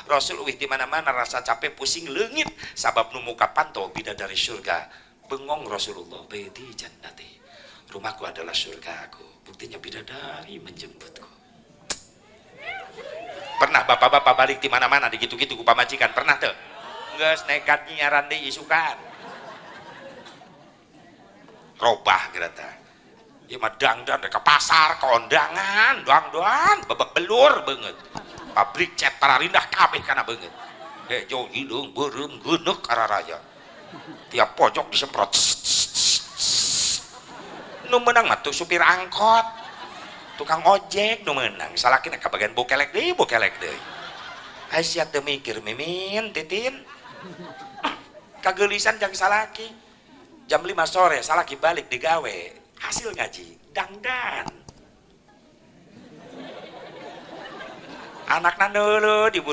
Rasul uih di mana-mana rasa capek pusing leungit sabab nu muka panto bidadari surga. Bengong Rasulullah, baiti jannati. Rumahku adalah surga aku. Buktinya bidadari menjemputku. Pernah bapak-bapak balik di mana-mana digitu-gitu ku pamajikan, pernah tuh? Geus nekat nyiaran deui isukan. Robah gerata. Ieu mah dangdan ke pasar, ke kondangan, doang-doang, babak belur beungeut. Pabrik cat pararindah kabeh kana beungeut. Hejo hideung beureum geuneuk araraya. Tiap pojok disemprot. Nu meunang mah tuh supir angkot, tukang ojek nu meunang. Salakina kabagian bokelek deui, bokelek deui. Aisyah teu mikir mimin titin. Kageulisan jang salaki. Jam 5 sore salaki balik digawe, hasil ngaji dangdan. Anakna neuleuh diburi